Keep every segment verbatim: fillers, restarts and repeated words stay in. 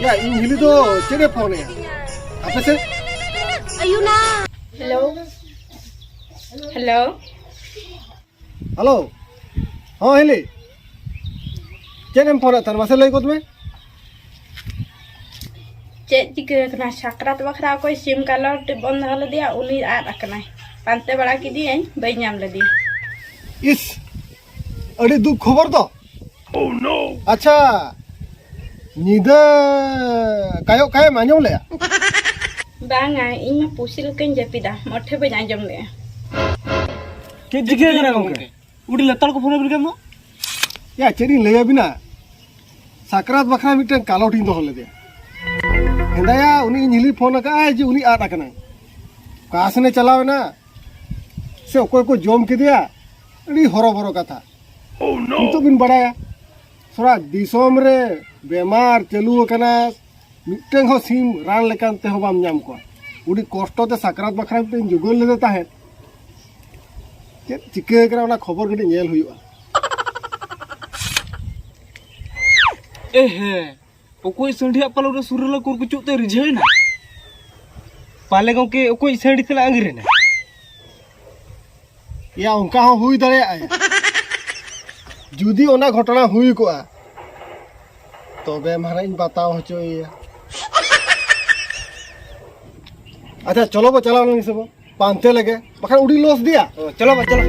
ᱭᱟ, ᱤᱧ ᱦᱤᱞᱤ ᱫᱚ ᱪᱮᱫ ᱮ ᱯᱷᱳᱱ ᱮᱜᱼᱟ? ᱟᱯᱮ ᱥᱮᱫ? ᱟᱭᱩᱱᱟ᱾ ᱦᱮᱞᱳ᱾ ᱦᱮᱞᱳ᱾ ᱦᱮᱞᱳ᱾ ᱦᱚᱸ ᱦᱤᱞᱤ, ᱪᱮᱫ ᱮᱢ ᱯᱷᱳᱱᱮᱫ ᱛᱟᱦᱮᱱ? ᱢᱟᱥᱮ ᱞᱟᱹᱭ ᱜᱚᱫ ᱢᱮ᱾ ᱪᱮᱫ ᱪᱤᱠᱟᱹ ᱟᱠᱟᱱᱟ? ᱥᱟᱠᱨᱟᱛ ᱵᱟᱠᱷᱨᱟ ᱚᱠᱚᱭ ᱥᱤᱢ ᱠᱟᱞᱚᱴ ᱵᱚᱱ ᱫᱚᱦᱚ ᱞᱮᱫᱮᱭᱟ, ᱩᱱᱤ ᱟᱫ ᱟᱠᱟᱱᱟᱭ᱾ ᱯᱟᱱᱛᱮ ᱵᱟᱲᱟ ᱠᱮᱫᱮᱭᱟᱹᱧ, ᱵᱟᱹᱧ ᱧᱟᱢ ᱞᱮᱫᱮᱭᱟ᱾ ᱤᱥ, ᱟᱹᱰᱤ ᱫᱩᱠ ᱠᱷᱚᱵᱚᱨ ᱫᱚ᱾ ᱟᱪᱪᱷᱟ, ᱧᱤᱫᱟᱹ ᱠᱟᱭᱚᱜ ᱠᱟᱭᱮᱢ ᱟᱸᱡᱚᱢ ᱞᱮᱜᱼᱟ? ᱵᱟᱝᱟ, ᱤᱧ ᱢᱟ ᱯᱩᱥᱤ ᱞᱮᱠᱟᱧ ᱡᱟᱹᱯᱤᱫᱟ, ᱢᱚᱴᱷᱮ ᱵᱟᱹᱧ ᱟᱸᱡᱚᱢ ᱞᱮᱜᱼᱟ᱾ ᱪᱮᱫ ᱪᱤᱠᱟᱹ ᱠᱟᱱᱟ ᱜᱚᱢᱠᱮ? ᱩᱰᱤ ᱞᱮᱛᱟᱲ ᱠᱚ ᱯᱷᱳᱱ ᱟᱹᱵᱤᱱ ᱠᱟᱱ ᱫᱚ? ᱭᱟ, ᱪᱮᱫ ᱤᱧ ᱞᱟᱹᱭ ᱟᱹᱵᱤᱱᱟ, ᱥᱟᱠᱨᱟᱛ ᱵᱟᱠᱷᱨᱟ ᱢᱤᱫᱴᱟᱝ ᱠᱟᱞᱚᱴ ᱤᱧ ᱫᱚᱦᱚ ᱞᱮᱫᱮᱭᱟ᱾ ᱦᱮᱸᱫᱟᱭᱟ, ᱩᱱᱤ ᱤᱧ ᱦᱤᱞᱤ ᱯᱷᱳᱱ ᱟᱠᱟᱫᱼᱟᱭ ᱡᱮ ᱩᱱᱤ ᱟᱫ ᱟᱠᱟᱱᱟᱭ, ᱚᱠᱟ ᱥᱮᱱᱮ ᱪᱟᱞᱟᱣ ᱮᱱᱟ, ᱥᱮ ᱚᱠᱚᱭ ᱠᱚ ᱡᱚᱢ ᱠᱮᱫᱮᱭᱟ, ᱟᱹᱰᱤ ᱦᱚᱨᱚᱵᱚᱨᱚ ᱠᱟᱛᱷᱟ᱾ ᱱᱤᱛᱚᱜ ᱵᱤᱱ ᱵᱟᱲᱟᱭᱟ, ᱥᱟᱨᱟ ᱫᱤᱥᱚᱢ ᱨᱮ ᱵᱮᱢᱟᱨ ᱪᱟᱹᱞᱩ ᱟᱠᱟᱱᱟ, ᱢᱤᱫᱴᱟᱝ ᱦᱚᱸ ᱥᱤᱢ ᱨᱟᱱ ᱞᱮᱠᱟᱱ ᱛᱮᱦᱚᱸ ᱵᱟᱢ ᱧᱟᱢ ᱠᱚᱣᱟ᱾ ᱟᱹᱰᱤ ᱠᱚᱥᱴᱚ ᱛᱮ ᱥᱟᱠᱨᱟᱛ ᱵᱟᱠᱷᱨᱟ ᱢᱤᱫᱴᱟᱝ ᱡᱩᱜᱟᱹᱲ ᱞᱮᱫᱮ ᱛᱟᱦᱮᱸᱫ, ᱪᱮᱫ ᱪᱤᱠᱟᱹ ᱟᱠᱟᱱᱟ ᱚᱱᱟ ᱠᱷᱚᱵᱚᱨ ᱠᱟᱹᱴᱤᱡ ᱧᱮᱞ ᱦᱩᱭᱩᱜᱼᱟ᱾ ᱮ ᱦᱮᱸ, ᱚᱠᱚᱭ ᱥᱟᱺᱰᱤᱭᱟᱜ ᱯᱟᱞᱚᱵ ᱨᱮ ᱥᱩᱨ ᱨᱮ ᱠᱩᱨᱠᱩᱪᱩᱜ ᱛᱮ ᱨᱤᱡᱷᱟᱹᱣ ᱮᱱᱟ? ᱯᱟᱞᱮ ᱜᱚᱢᱠᱮ ᱚᱠᱚᱭ ᱥᱟᱺᱰᱤ ᱥᱟᱞᱟᱜ ᱟᱹᱜᱤᱨ ᱮᱱᱟ? ᱭᱟ, ᱚᱱᱠᱟ ᱦᱚᱸ ᱦᱩᱭ ᱫᱟᱲᱮᱭᱟᱜᱼᱟ᱾ ᱡᱩᱫᱤ ᱚᱱᱟ ᱜᱷᱚᱴᱚᱱᱟ ᱦᱩᱭ ᱠᱚᱜᱼᱟ, ᱛᱚᱵᱮ ᱢᱟᱨᱟᱝ ᱤᱧ ᱵᱟᱛᱟᱣ ᱦᱚᱪᱚᱭᱮᱭᱟ᱾ ᱟᱪᱪᱷᱟ, ᱪᱚᱞᱚ ᱵᱚ ᱪᱟᱞᱟᱣ ᱞᱮᱱ ᱜᱮ ᱥᱮ ᱵᱚ, ᱯᱟᱱᱛᱮ ᱞᱮᱜᱮ, ᱵᱟᱠᱷᱟᱱ ᱩᱰᱤ ᱞᱚᱥ ᱫᱤᱭᱟ᱾ ᱚ, ᱪᱚᱞᱚ ᱵᱚ, ᱪᱚᱞᱚ᱾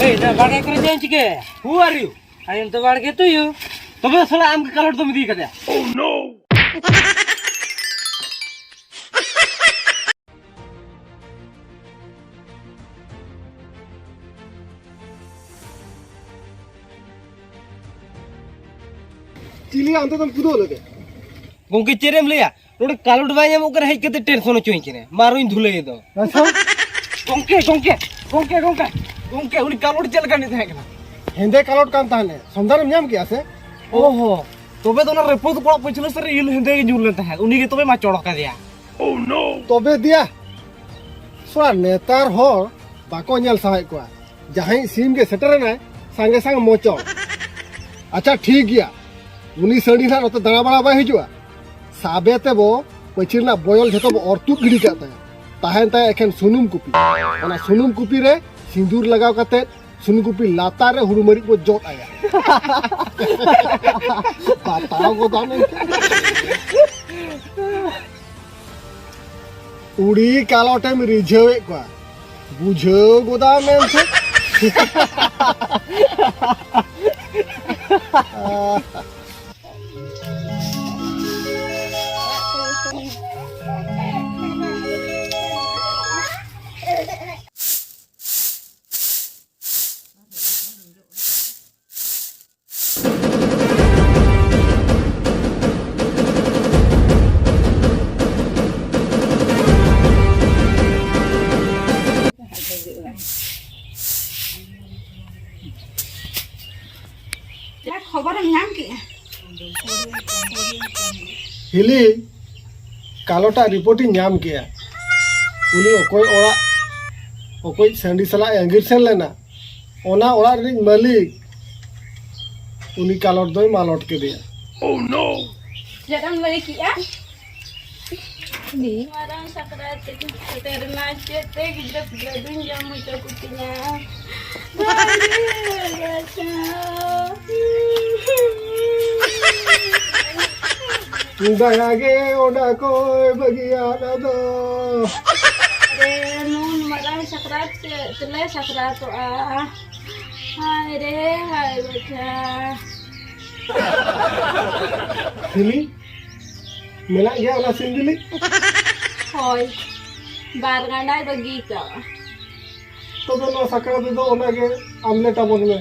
ᱮᱭ, ᱱᱟ ᱵᱟᱲᱜᱮ ᱠᱚᱨᱮ ᱪᱮᱫ ᱮᱢ ᱪᱤᱠᱟᱹᱭᱟ? Who are you? I am the ᱵᱟᱲᱜᱮ ᱛᱩᱭᱩ᱾ ᱛᱚᱵᱮ ᱥᱟᱞᱟ ᱟᱢ ᱜᱮ ᱠᱟᱞᱚᱴ ᱫᱚᱢ ᱤᱫᱤ ᱠᱟᱫᱮᱭᱟ? ᱪᱤᱞᱤ ᱚᱱᱛᱮ ᱫᱚᱢ ᱠᱩᱫᱟᱹᱣ ᱞᱮᱫᱮ? ᱜᱚᱝᱠᱮ, ᱪᱮᱫ ᱮᱢ ᱞᱟᱹᱭᱟ? ᱱᱚᱰᱮ ᱠᱟᱞᱚᱴ ᱵᱟᱭ ᱧᱟᱢᱚᱜ ᱠᱟᱱᱟ, ᱦᱮᱡ ᱠᱟᱛᱮ ᱴᱮᱱᱥᱚᱱ ᱦᱚᱪᱚᱧ ᱠᱟᱱᱟ᱾ ᱢᱟᱨᱚᱧ ᱫᱷᱩᱞᱟᱹᱭ ᱫᱚ᱾ ᱟᱪᱪᱷᱟ᱾ ᱜᱚᱝᱠᱮ, ᱜᱚᱝᱠᱮ, ᱜᱚᱝᱠᱮ, ᱜᱚᱝᱠᱮ, ᱜᱚᱝᱠᱮ, ᱩᱱᱤ ᱠᱟᱞᱚᱴ ᱪᱮᱫ ᱞᱮᱠᱟᱱᱤᱡ ᱛᱟᱦᱮᱸ ᱠᱟᱱᱟ? ᱦᱮᱸᱫᱮ ᱠᱟᱞᱚᱴ ᱠᱟᱱ ᱛᱟᱦᱮᱸᱱᱮ᱾ ᱥᱚᱱᱫᱷᱟᱱᱮᱢ ᱧᱟᱢ ᱠᱮᱜᱼᱟ ᱥᱮ? ᱚᱦᱚ, ᱛᱚᱵᱮ ᱫᱚ ᱚᱱᱟ ᱨᱮᱯᱚᱛ ᱠᱚᱲᱟ ᱯᱟᱹᱪᱷᱞᱟᱹ ᱥᱮᱫ ᱨᱮ ᱤᱞ ᱦᱮᱸᱫᱮ ᱜᱮ ᱧᱩᱨ ᱞᱮᱱ ᱛᱟᱦᱮᱸᱫ, ᱩᱱᱤ ᱜᱮ ᱛᱚᱵᱮ ᱢᱟᱪᱚᱲ ᱠᱟᱫᱮᱭᱟ᱾ ᱛᱚᱵᱮ ᱫᱮᱭᱟ, ᱠᱚᱣᱟ᱾ ᱱᱮᱛᱟᱨ ᱦᱚᱲ ᱵᱟᱠᱚ ᱧᱮᱞ ᱥᱟᱦᱟᱣᱮᱫ ᱠᱚᱣᱟ, ᱡᱟᱦᱟᱸᱭ ᱥᱤᱢ ᱜᱮ ᱥᱮᱴᱮᱨᱮᱱᱟᱭ, ᱥᱟᱸᱜᱮ ᱥᱟᱝ ᱢᱚᱪᱚᱲ᱾ ᱟᱪᱪᱷᱟ, ᱴᱷᱤᱠ ᱜᱮᱭᱟ, ᱩᱱᱤ ᱥᱟᱺᱰᱤ ᱱᱟᱦᱟᱜ ᱱᱚᱛᱮ ᱫᱟᱬᱟ ᱵᱟᱲᱟ ᱵᱟᱭ ᱦᱤᱡᱩᱜᱼᱟ᱾ ᱥᱟᱵᱮ ᱛᱮᱵᱚ ᱯᱟᱹᱪᱷᱤ ᱨᱮᱱᱟᱜ ᱵᱚᱭᱚᱞ ᱡᱷᱚᱛᱚ ᱵᱚ ᱚᱨ ᱛᱩᱫ ᱜᱤᱰᱤ ᱠᱟᱜ ᱛᱟᱭᱟ᱾ ᱛᱟᱦᱮᱱ ᱛᱟᱭᱟ ᱮᱠᱷᱮᱱ ᱥᱩᱱᱩᱢ ᱠᱩᱯᱤ᱾ ᱚᱱᱟ ᱥᱩᱱᱩᱢ ᱠᱩᱯᱤ ᱨᱮ ᱥᱤᱸᱫᱩᱨ ᱞᱟᱜᱟᱣ ᱠᱟᱛᱮ ᱥᱩᱱᱩᱢ ᱠᱩᱯᱤ ᱞᱟᱛᱟᱨ ᱨᱮ ᱦᱩᱲᱩ ᱢᱟᱹᱨᱤᱪ ᱵᱚ ᱡᱚᱫ ᱟᱭᱟ᱾ ᱵᱟᱛᱟᱣ ᱜᱚᱫᱟᱢ ᱮᱱᱛᱮ᱾ ᱩᱲᱤ ᱠᱟᱞᱚᱴᱮᱢ ᱨᱤᱡᱷᱟᱹᱣᱮᱫ ᱠᱚᱣᱟ, ᱵᱩᱡᱷᱟᱹᱣ ᱜᱚᱫᱟᱢ ᱮᱱᱛᱮ᱾ ᱪᱮᱫ ᱠᱷᱚᱵᱚᱨᱮᱢ ᱧᱟᱢ ᱠᱮᱜᱼᱟ? ᱦᱤᱞᱤ, ᱠᱟᱞᱚᱴᱟᱜ ᱨᱤᱯᱳᱨᱴ ᱤᱧ ᱧᱟᱢ ᱠᱮᱜᱼᱟ᱾ ᱩᱱᱤ ᱚᱠᱚᱭ ᱚᱲᱟᱜ, ᱚᱠᱚᱭ ᱥᱟᱺᱰᱤ ᱥᱟᱞᱟᱜ ᱮ ᱟᱸᱜᱤᱨ ᱥᱮᱱ ᱞᱮᱱᱟ, ᱚᱱᱟ ᱚᱲᱟᱜ ᱨᱤᱱᱤᱡ ᱢᱟᱹᱞᱤᱠ ᱩᱱᱤ ᱠᱟᱞᱚᱴ ᱫᱚᱭ ᱢᱟᱞᱚᱴ ᱠᱮᱫᱮᱭᱟ᱾ ᱪᱮᱫ ᱮᱢ ᱞᱟᱹᱭ ᱠᱮᱜᱼᱟ? ᱢᱟᱨᱟᱝ ᱥᱟᱠᱨᱟᱛ ᱥᱮᱴᱮᱨᱮᱱᱟ, ᱪᱮᱫ ᱛᱮ ᱜᱤᱫᱽᱨᱟᱹ ᱯᱤᱫᱽᱨᱟᱹ ᱫᱩᱧ ᱡᱚᱢ ᱦᱚᱪᱚ ᱠᱚ ᱛᱤᱧᱟ? ᱵᱟᱲᱮ ᱨᱟᱪᱟ᱾ ᱫᱟᱭᱟ ᱜᱮ ᱚᱱᱟ ᱠᱚᱭ ᱵᱟᱹᱜᱤᱭᱟᱫ ᱟᱫᱚ᱾ ᱨᱮ ᱱᱩᱱ ᱢᱟᱨᱟᱝ ᱥᱟᱠᱨᱟᱛ ᱪᱮᱫ ᱛᱮᱞᱮ ᱥᱟᱠᱨᱟᱛᱚᱜᱼᱟ? ᱦᱟᱭ ᱨᱮ, ᱦᱟᱭ ᱵᱮᱴᱷᱟ᱾ ᱦᱤᱞᱤ, ᱢᱮᱱᱟᱜ ᱜᱮᱭᱟ ᱚᱱᱟ ᱥᱤᱢ ᱵᱤᱞᱤ? ᱦᱳᱭ, ᱵᱟᱨ ᱜᱟᱸᱰᱟᱭ ᱵᱟᱹᱜᱤ ᱠᱟᱜᱼᱟ᱾ ᱛᱚᱵᱮ ᱱᱚᱣᱟ ᱥᱟᱠᱨᱟᱛ ᱨᱮᱫᱚ ᱚᱱᱟᱜᱮ ᱟᱢᱞᱮᱴ ᱟᱵᱚᱱ ᱢᱮ᱾